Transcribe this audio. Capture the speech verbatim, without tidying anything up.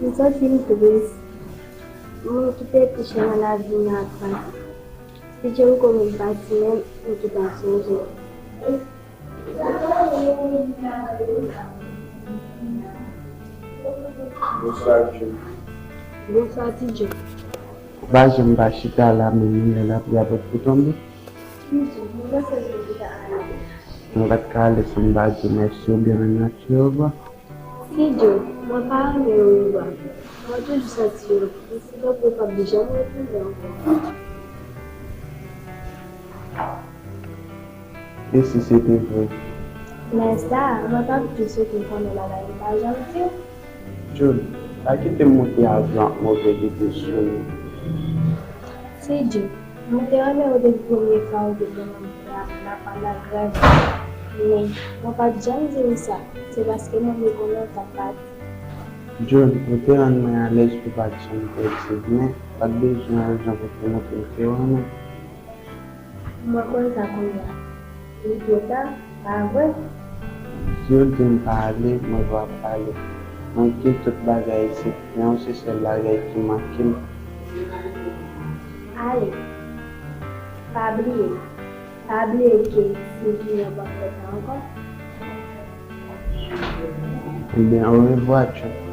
M santi m tris. Moun ki te pi chè nan lavi m nan pati. Si John konnen m pati menm, m gentan sonje. Bonswa, John. Bonswa, Ti John. Ou pa janm pa chita la, menm lè lapli ap ap tonbe. Ti John, mwen panse John gentan ale. Mwen pa t ka ale san m pa di w mèsi oubyen menm yon ti orevwa. Ti John, mwen pa renmen orevwa. Mwen toujou santi yo, m santi tankou w p ap janm retounen ankò. E si se te vre? Men sa, mwen t ap tou swete konnen bagay m pa janm di w. John, pa kite m moute avyon ak move lide sou nou. Ti John, mwen te renmen w depi premye fwa ou te pran nan men m nan Palagraj. Men, mwen pa t janm di w sa. Se paske mwen te konnen w t ap pati. John, ou te rann mwen alèz pou w pa t janm pèdi m, men pa t bezwen rezon pou te montre m te renmen w. Mwen konn sa kounye a. Li twò ta, pa vre? Si w di m pa ale, mwen p ap ale. Mwen di w tout bagay isit, men yon se sèl bagay ki manke m. Ale. Pa bliye. Pa bliye ke Silvio p ap fè sa ankò. Ebyen, orevwa, John.